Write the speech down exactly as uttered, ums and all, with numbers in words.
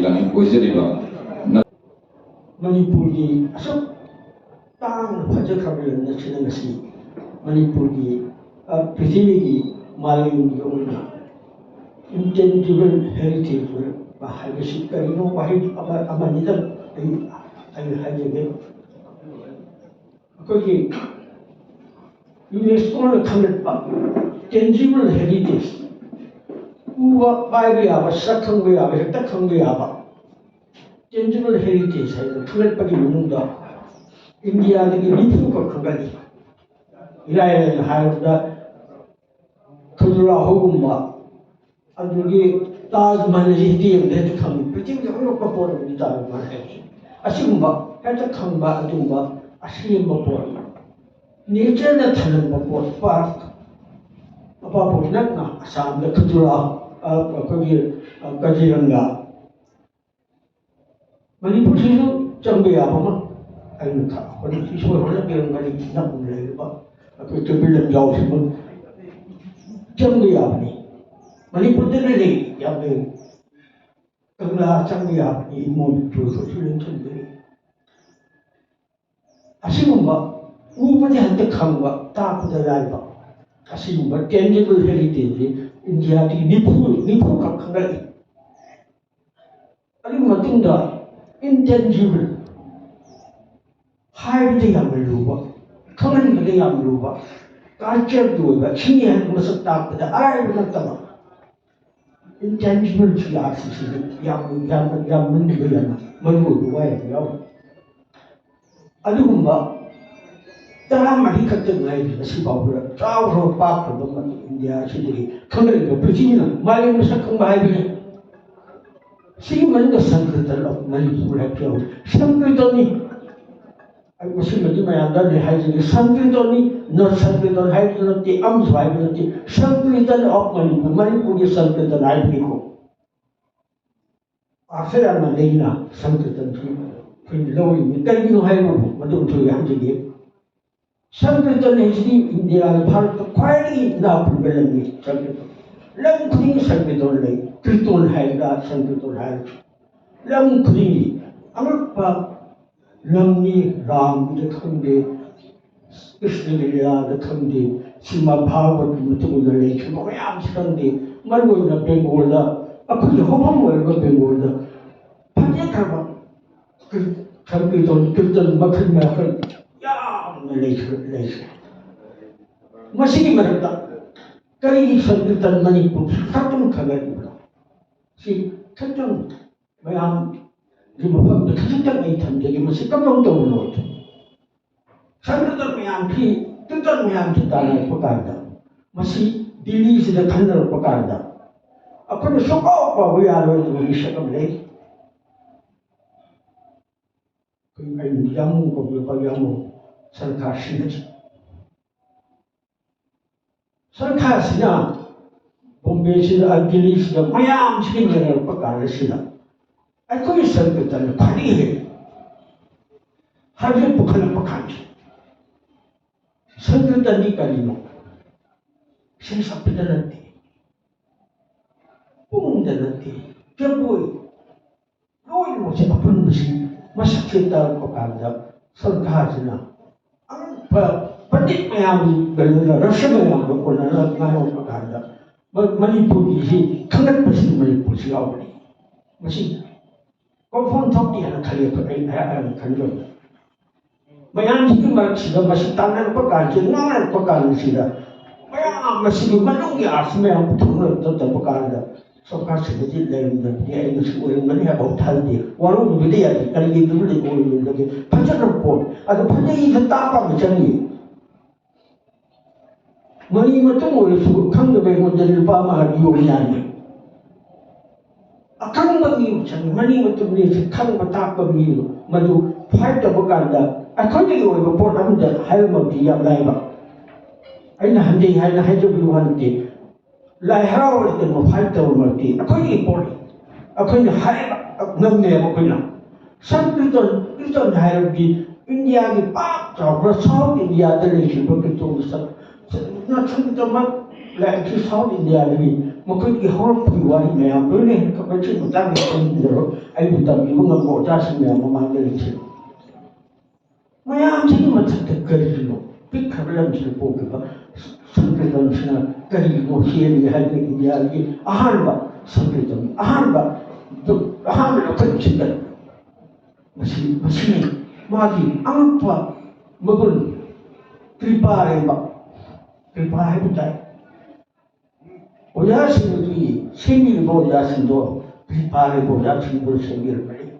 ꯑꯣꯏꯖꯔꯤꯕ ꯃꯅꯤꯄꯨꯔꯒꯤ ꯑꯁꯨꯛ ꯇꯥꯡꯅ ꯐꯖꯈ꯭ꯔꯕ ꯂꯝ ꯑꯁꯤꯅ ꯉꯁꯤ ꯃꯅꯤꯄꯨꯔꯒꯤ, ꯑ, ꯄ꯭ꯔꯤꯊꯤꯕꯤꯒꯤ ꯃꯥꯂꯦꯝꯒꯤ ꯑꯣꯏꯅ intangible heritage ꯑꯣꯏꯔꯛꯄ ꯍꯥꯏꯕꯁꯤ ꯀꯔꯤꯅꯣ? ꯋꯥꯍꯩ ꯑꯃ, ꯑꯃꯅꯤꯗꯪ ꯑꯩ, ꯑꯩ ꯍꯥꯏꯖꯒꯦ꯫ ꯑꯩꯈꯣꯏꯒꯤ UNESCOꯅ ꯈꯪꯒꯠꯄ tangible heritage, ꯎꯕ ꯄꯥꯏꯕ ꯌꯥꯕ, ꯁꯛ ꯈꯪꯕ ꯌꯥꯕ, ꯍꯦꯛꯇ ꯈꯪꯕ ꯌꯥꯕ tangible heritage ꯍꯥꯏꯅ ꯈꯪꯒꯠꯄꯒꯤ ꯃꯅꯨꯡꯗ ꯏꯟꯗꯤꯌꯥꯗꯒꯤ ꯅꯤꯐꯨꯈꯛ ꯈꯪꯒꯠꯂꯤ꯫ ꯏꯔꯥꯏ ꯂꯥꯏꯅ ꯍꯥꯏꯔꯕꯗ ꯈꯖꯨꯔꯥꯍꯣꯒꯨꯝꯕ, ꯑꯗꯨꯗꯒꯤ ꯇꯥꯖ ꯃꯍꯜ ꯑꯁꯤ ꯍꯦꯛꯇ ꯌꯦꯡꯕꯗ ꯍꯦꯛꯇ ꯈꯪꯉꯤ꯫ ꯄ꯭ꯔꯤꯊꯤꯕꯤꯒꯤ ꯑꯉꯛꯄ ꯄꯣꯠ ꯑꯃꯅꯤ ꯇꯥꯖ ꯃꯍꯜ ꯍꯥꯏꯕꯁꯤ꯫ ꯑꯁꯤꯒꯨꯝꯕ ꯍꯦꯛꯇ ꯈꯪꯕ ꯑꯗꯨꯒꯨꯝꯕ ꯑꯁꯦꯡꯕ ꯄꯣꯠ, natureꯅ ꯊꯜꯍꯟꯕ ꯄꯣꯠ, park, ꯑꯄꯥꯛꯄ ꯅꯛꯅ ꯑꯁꯥꯝꯗ ꯈꯖꯨꯔꯥ, ꯑ, ꯑꯩꯈꯣꯏꯒꯤ, ꯑ, ꯀꯖꯤꯔꯪꯒꯥ, ꯃꯅꯤꯄꯨꯔꯁꯤꯁꯨ ꯆꯪꯕ ꯌꯥꯕ ꯑꯃ ꯑꯩꯅ ꯈ-, ꯑꯩꯈꯣꯏꯅ ꯏꯁꯣꯔ ꯍꯣꯠꯅꯕꯤꯔꯝꯒꯅꯤ꯫ ꯅꯛꯅ ꯂꯩꯔꯤꯕ ꯑꯩꯈꯣꯏ ꯇꯨꯄꯤ ꯂꯝꯖꯥꯎꯁꯤꯃ ꯆꯪꯕ ꯌꯥꯕꯅꯤ꯫ ꯃꯅꯤꯄꯨꯔꯗ ꯂꯩ ꯌꯥꯝ ꯂꯩ꯫ ꯀꯪꯂꯥ ꯆꯪꯕ ꯌꯥꯕꯅꯤ, ꯏꯃꯣꯏ ꯇꯨꯔꯁꯨ ꯂꯦꯡꯁꯤꯟꯕꯅꯤ꯫ ꯑꯁꯤꯒꯨꯝꯕ ꯎꯕꯗ ꯍꯦꯛꯇ ꯈꯪꯕ, ꯇꯥꯛꯄꯗ ꯂꯥꯏꯕ, ꯑꯁꯤꯒꯨꯝꯕ tangible heritageꯁꯤ ꯏꯟꯗꯤꯌꯥꯗꯒꯤ ꯅꯤꯐꯨ, ꯅꯤꯐꯨ ꯈꯛ ꯈꯪꯒꯠꯂꯤ꯫ ꯑꯗꯨꯒꯤ ꯃꯇꯨꯡꯗ intangible, ꯍꯥꯏꯕꯗ ꯌꯥꯝꯅ ꯂꯨꯕ, ꯈꯪꯍꯟꯕꯗ ꯌꯥꯝ ꯂꯨꯕ, cultureꯒꯤ ꯑꯣꯏꯕ ꯁꯤꯅꯤ ꯍꯥꯏꯕ ꯃꯁꯛ ꯇꯥꯛꯄꯗ ꯑꯔꯥꯏꯕ ꯅꯠꯇꯕ intangible ꯁꯤ ꯑꯥꯔ ꯁꯤ ꯁꯤꯗ ꯌꯥꯝ, ꯌꯥꯝ, ꯌꯥꯝ ꯃꯅꯨꯡꯗ ꯌꯥꯝꯅ ꯃꯔꯨ ꯑꯣꯏꯕ ꯋꯥ ꯌꯥꯝ ꯌꯥꯎꯔꯤ꯫ ꯑꯗꯨꯒꯨꯝꯕ ꯇꯔꯥꯃꯔꯤ ꯈꯛꯇ ꯉꯥꯏꯔꯤ ꯉꯁꯤ ꯐꯥꯎꯕꯗ ꯆꯥꯎꯈ꯭ꯔꯕ ꯄꯥꯛꯈ꯭ꯔꯕ ꯃꯇꯝ ꯏꯟꯗꯤꯌꯥ ꯑꯁꯤꯗꯒꯤ ꯈꯪꯒꯠꯂꯤꯕ ꯄ꯭ꯔꯤꯊꯤꯕꯤꯅ ꯃꯥꯂꯦꯝ ꯃꯁꯛ ꯈꯪꯕ ꯍꯥꯏꯕꯅꯤ꯫ ꯁꯤꯒꯤ ꯃꯅꯨꯡꯗ ꯁꯪꯀ꯭ꯔꯤꯇꯟ of ꯃꯅꯤꯄꯨꯔ ꯍꯥꯏꯕꯁꯨ ꯌꯥꯎꯏ꯫ ꯁꯪꯀ꯭ꯔꯤꯇꯟꯅꯤ꯫ ꯑꯩ ꯃꯁꯤꯃꯗꯤ ꯃꯌꯥꯝꯗ ꯑꯩ ꯍꯥꯏꯖꯒꯦ, ꯁꯪꯀ꯭ꯔꯤꯇꯟꯅꯤ, ꯅ ꯁꯪꯀ꯭ꯔꯤꯇꯟ ꯍꯥꯏꯕꯁꯨ ꯅꯠꯇꯦ, ꯑꯃꯁꯨ ꯍꯥꯏꯕ ꯅꯠꯇꯦ, ꯁꯪꯀ꯭ꯔꯤꯇꯟ of ꯃꯅꯤꯄꯨꯔ, ꯃꯅꯤꯄꯨꯔꯒꯤ ꯁꯪꯀ꯭ꯔꯤꯇꯟ ꯍꯥꯏꯕꯅꯤꯀꯣ꯫ ꯑꯥꯔꯊ ꯌꯥꯝꯅ ꯂꯩꯅ ꯁꯪꯀ꯭ꯔꯤꯇꯟꯁꯤ ꯑꯩꯈꯣꯏꯅ ꯂꯧꯔꯤꯕꯅꯤ꯫ ꯀꯔꯤꯒꯤꯅꯣ ꯍꯥꯏꯕꯕꯨ ꯃꯗꯨ ꯑꯃꯁꯨ ꯑꯩ ꯍꯥꯏꯖꯒꯦ꯫ ꯁꯪꯀ꯭ꯔꯤꯇꯟ ꯍꯥꯏꯁꯤꯗꯤ ꯏꯟꯗꯤꯌꯥꯗ, ꯚꯥꯔꯠꯇ ꯈ꯭ꯋꯥꯏꯗꯒꯤ ꯏꯅꯥꯛ ꯈꯨꯟꯕ ꯂꯝꯅꯤ ꯁꯪꯀ꯭ꯔꯤꯇꯟ꯫ ꯂꯝ ꯈꯨꯗꯤꯡꯒꯤ ꯁꯪꯀ꯭ꯔꯤꯇꯟ ꯂꯩ꯫ ꯀ꯭ꯔꯤꯇꯣꯟ ꯍꯥꯏꯕ꯭ꯔꯥ, ꯁꯪꯀ꯭ꯔꯤꯇꯟ ꯍꯥꯏꯕ꯭ꯔꯥ? ꯂꯝ ꯈꯨꯗꯤꯡꯒꯤ ꯑꯉꯛꯄ ꯂꯝꯅꯤ꯫ ꯔꯥꯝꯒꯤꯗ ꯈꯪꯗꯦ, ꯀ꯭ꯔꯤꯁꯅꯒꯤ ꯂꯤꯂꯥꯗ ꯈꯪꯗꯦ, ꯁ꯭ꯔꯤꯃꯗ ꯚꯥꯒꯕꯠꯀꯤ ꯃꯇꯨꯡ ꯏꯟꯅ ꯂꯩꯈꯤꯕ ꯃꯌꯥꯝꯁꯤ ꯈꯪꯗꯦ, ꯃꯔꯨꯑꯣꯏꯅ ꯕꯦꯡꯒꯣꯜꯗ, ꯑꯩꯈꯣꯏꯒꯤ ꯍꯧꯐꯝ ꯑꯣꯏꯔꯤꯕ ꯕꯦꯡꯒꯣꯜꯗ ꯐꯖꯈ꯭ꯔꯕ ꯀ꯭ꯔꯤ-, ꯁꯪꯀꯤꯔꯇꯟ, ꯀꯤꯔꯇꯟ ꯃꯈꯜ ꯃꯈꯜ ꯌꯥꯝꯅ ꯂꯩꯈ꯭ꯔꯦ, ꯂꯩꯈ꯭ꯔꯦ꯫ ꯃꯁꯤꯒꯤ ꯃꯔꯛꯇ ꯀꯔꯤꯒꯤ ꯁꯪꯀꯤꯔꯇꯟ ꯃꯅꯤꯄꯨꯔ ꯈꯛꯇꯪ ꯈꯟꯅꯔꯤꯕꯅꯣ? ꯁꯤ ꯈꯛꯇꯪ ꯃꯌꯥꯝꯒꯤ ꯃꯐꯝꯗ ꯈꯖꯤꯛꯇꯪ ꯑꯩ ꯊꯝꯖꯒꯦ꯫ ꯃꯁꯤ ꯀꯝꯗꯧ ꯇꯧꯕꯅꯣ? ꯁꯪꯀꯤꯔꯇꯟ ꯃꯌꯥꯝꯁꯤ, ꯀꯤꯔꯇꯟ ꯃꯌꯥꯝꯁꯤ ꯇꯥꯟꯅꯔꯛꯄ ꯀꯥꯟꯗ, ꯃꯁꯤ ꯗꯤꯜꯂꯤꯁꯤꯗ ꯈꯟꯅꯔꯛꯄ ꯀꯥꯟꯗ, ꯑꯩꯈꯣꯏꯅ ꯁꯨꯡꯀꯥꯎ ꯀꯥꯎꯕ ꯌꯥꯔꯣꯏꯗꯕ ꯃꯤꯁꯛ ꯑꯃ ꯂꯩ꯫ ꯑꯩꯈꯣꯏ, ꯑꯩ ꯌꯥꯝꯃꯨ ꯀꯧꯕꯤꯔꯛꯄ ꯌꯥꯝꯃꯨ ꯁꯔꯀꯥꯔꯁꯤꯅ ꯁꯔꯀꯥꯔꯁꯤꯅ ꯕꯣꯝꯕꯦꯁꯤꯗ, ꯗꯤꯜꯂꯤꯁꯤꯗ ꯃꯌꯥꯝꯁꯤꯒꯤ ꯅꯩꯅꯔꯛꯄ ꯀꯥꯟꯗꯁꯤꯗ ꯑꯩꯈꯣꯏꯒꯤ ꯁꯪꯀꯤꯔꯇꯟꯅ ꯈ꯭ꯋꯥꯏꯗꯒꯤ ꯍꯦꯜꯂꯤ ꯍꯥꯏꯕꯁꯤ ꯄꯨꯈꯠꯂꯛꯄ ꯀꯥꯟꯗ, ꯁꯪꯀꯤꯔꯇꯟꯗꯤ ꯀꯔꯤꯅꯣ? ꯏꯁꯩ ꯁꯛꯄꯗ ꯅꯠꯇꯦ, ꯄꯨꯡꯗ ꯅꯠꯇꯦ, ꯖꯒꯣꯏ, ꯂꯣꯏꯅꯃꯛꯁꯦ ꯑꯄꯨꯟꯕꯁꯤ ꯃꯁꯛꯁꯦ ꯇꯥꯔꯛꯄ ꯀꯥꯟꯗ ꯁꯔꯀꯥꯔꯁꯤꯅ ꯑꯉꯛꯄ ꯄꯟꯗꯤꯠ ꯃꯌꯥꯝꯒ ꯂꯣꯏꯅ ꯔꯁ ꯃꯌꯥꯝꯒ ꯀꯣꯟꯅꯅ ꯉꯥꯡꯉꯛꯄ ꯀꯥꯟꯗ ꯃ-, ꯃꯅꯤꯄꯨꯔꯒꯤꯁꯤ ꯈꯪꯒꯠꯄꯁꯤ ꯃꯅꯤꯄꯨꯔꯁꯤ ꯌꯥꯎꯕꯅꯤ꯫ ꯃꯁꯤ ꯀꯣꯔꯐꯨ ꯊꯣꯛꯇꯦ ꯍꯥꯏꯅ ꯈꯜꯂꯤ ꯑꯩꯈꯣꯏ, ꯑꯩ ꯑꯩꯍꯥꯛꯅ ꯈꯟꯖꯕꯗ꯫ ꯃꯌꯥꯝꯁꯤꯒꯤ ꯃꯔꯛꯁꯤꯗ ꯃꯁꯤ ꯇꯥꯟꯅꯔꯛꯄ ꯀꯥꯟꯁꯤꯗ, ꯉꯥꯡꯅꯔꯛꯄ ꯀꯥꯟꯁꯤꯗ ꯃꯌꯥꯝ ꯃꯁꯤꯒꯤ ꯃꯅꯨꯡꯒꯤ ꯑꯥꯔꯠꯁꯤ ꯃꯌꯥꯝ ꯄꯨꯊꯣꯛꯅꯔꯛꯇꯕ ꯀꯥꯟꯗ ꯁꯔꯀꯥꯔꯁꯤꯡꯗꯗꯤ ꯂꯩꯔꯝꯗꯕꯗꯤ ꯑꯩꯅꯁꯨ ꯑꯣꯏꯔꯝꯒꯅꯤ ꯍꯥꯏꯕ ꯋꯥꯈꯜꯗꯤ ꯋꯥꯔꯧꯕꯤꯕꯗꯤ ꯌꯥꯗꯦ꯫ ꯀꯔꯤꯒꯤ ꯑꯗꯨ ꯂꯩꯕ ꯑꯣꯏꯔꯝꯗꯒꯦ? ꯐꯖꯅ ꯄꯣꯠ ꯑꯗꯨ ꯐꯖꯩꯁꯨ ꯇꯥꯛꯄ ꯑꯃ ꯆꯪꯉꯤ꯫ ꯃꯅꯤ ꯃꯇꯨꯡ ꯑꯣꯏꯔꯁꯨ ꯈꯪꯗꯕ ꯑꯩꯉꯣꯟꯗ ꯂꯨꯄꯥ ꯑꯃ ꯍꯥꯏꯕꯤꯌꯨ ꯌꯥꯅꯤ꯫ ꯑꯈꯪꯕ ꯃꯤ ꯑꯃ ꯆꯪꯉꯤ꯫ ꯃꯅꯤ ꯃꯇꯨꯡ ꯃꯤꯁꯦ ꯈꯪꯕ ꯇꯥꯛꯄ ꯃꯤ ꯑꯃ꯫ ꯃꯗꯨ ꯐꯥꯏꯠ ꯇꯧꯕ ꯀꯥꯟꯗ ꯑꯩꯈꯣꯏꯗꯒꯤ ꯑꯣꯏꯕ ꯄꯣꯠ ꯑꯃꯗ ꯍꯥꯏꯔꯝꯃꯕꯗꯤ ꯌꯥꯝ ꯂꯥꯏꯕ꯫ ꯑꯩꯅ ꯍꯟꯊꯩ ꯍꯥꯏꯅ ꯍꯥꯏꯖꯕꯒꯤ ꯋꯥ ꯅꯠꯇꯦ꯫ ꯂꯥꯏ ꯍꯔꯥꯎꯔꯗꯅ ꯐꯥꯏꯠ ꯇꯧꯔꯝꯃꯕꯗꯤ ꯑꯩꯈꯣꯏꯗꯒꯤ ꯄꯣꯠ ꯑꯩꯈꯣꯏꯅ ꯍꯥꯏꯕ ꯉꯝꯃꯦꯕ ꯑꯩꯈꯣꯏꯅ꯫ ꯁꯪꯀꯤꯔꯇꯟ, ꯀꯤꯔꯇꯟ ꯍꯥꯏꯔꯕꯗꯤ ꯏꯟꯗꯤꯌꯥꯒꯤ ꯄꯥꯛ ꯆꯥꯎꯕ ꯁꯥꯎꯠ ꯏꯟꯗꯤꯌꯥꯗ ꯂꯩꯈꯤꯕ ꯀꯤꯔꯇꯟ ꯁꯪ-, ꯁꯪ-, ꯁꯪꯀꯤꯔꯇꯟꯃꯛ ꯂꯥꯏꯔꯤꯛꯁꯤ ꯁꯥꯎꯠ ꯏꯟꯗꯤꯌꯥꯗꯒꯤ ꯃꯈꯣꯏꯒꯤ ꯍꯧꯔꯛꯄꯒꯤ ꯋꯥꯔꯤ ꯃꯌꯥꯝ ꯂꯣꯏꯅ ꯍꯦꯟꯒꯠꯄ꯫ ꯁꯤ ꯃꯇꯥꯡꯗ ꯈꯪꯕꯤꯔꯔꯣꯏ꯫ ꯑꯩꯕꯨ ꯇꯝꯕꯤꯕ ꯉꯝꯕ ꯑꯣꯖꯥꯁꯤꯡ ꯃꯌꯥꯝ ꯃꯃꯥꯡꯗ ꯂꯩꯁꯤ꯫ ꯃꯌꯥꯝꯁꯤꯒꯤ ꯃꯊꯛꯇ ꯀꯔꯤꯒꯤꯅꯣ ꯄꯤꯛꯈ꯭ꯔꯕ ꯂꯝꯁꯤꯗ ꯄꯣꯛꯈꯤꯕ ꯁꯪꯀ꯭ꯔꯤꯇꯟꯁꯤꯅ ꯀꯔꯤꯒꯤꯅꯣ ꯍꯦꯜꯂꯤ ꯍꯥꯏꯗꯅ ꯏꯟꯗꯤꯌꯥꯒꯤ ꯑꯍꯥꯟꯕ ꯁꯪꯀ꯭ꯔꯤꯇꯟ, ꯑꯍꯥꯟꯕ, ꯑꯍꯥꯟꯕ ꯂꯧꯈꯠꯈꯤꯕ ꯃꯁꯤ, ꯃꯁꯤꯅꯤ ꯃꯥꯒꯤ ꯑꯉꯛꯄ ꯃꯒꯨꯟ꯫ ꯀ꯭ꯔꯤꯄꯥ ꯂꯩꯕ, ꯀ꯭ꯔꯤꯄꯥ ꯍꯥꯏꯕ ꯇꯥꯏ꯫ ꯑꯣꯖꯥꯁꯤꯡ ꯑꯗꯨꯒꯤ ꯁꯦꯝꯕꯤꯔꯤꯕ ꯑꯣꯖꯥꯁꯤꯡꯗꯣ ꯀ꯭ꯔꯤꯄꯥ ꯂꯩꯕ ꯑꯣꯖꯥꯁꯤꯡꯗꯣ ꯁꯦꯝꯕꯤꯔꯕꯅꯤ꯫